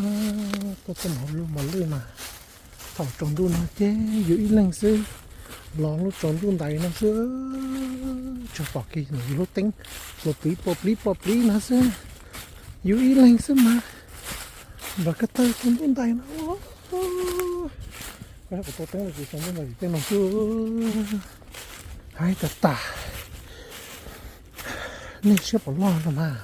Tuaj txog mos lwj mas, thaum tsaus ntuj no ces yus ib leeg xwb, los lub tsaus ntuj ntais no xwb, tsuas pom kiag yus lub teeb plaub plib plaub plib plaub plib no xwb, yus ib leeg xwb mas, nram ko taw tsaus ntuj ntais no. Kuv tau teeb los kuv tsaus ntuj ntais tej no xwb. Haib tas tas, nej siab puas loj no mas.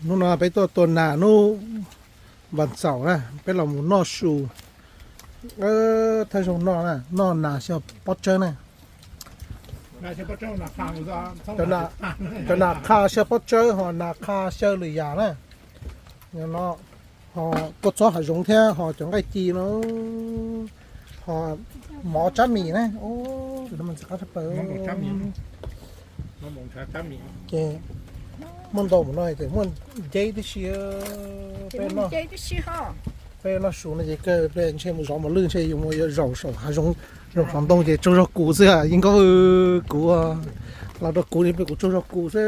Hnub no peb tuaj tua nas hnub vas xaum na, peb los mus noj su. Thawj zaug noj na, noj nas xyaw pob tsawb na. Cov nas qha xyaw pob tsawb ho nas qha xyaw lwm yam na. No ho kua txob hav zoov thiab ho cov nqaij ci no, ho mov tsab mis na. Muaj ntau mus no ces muaj nceb tib si. Peb noj su no ces kawg pliag ntshe mus zov mos lwj ntshe yuav mus yuav zaum saum hav zoov, zaum saum ntoo ces tsaug zog kuv xwb, yeej nkauj kuv los rau kuv li peb kuv tsaug zog kuv xwb.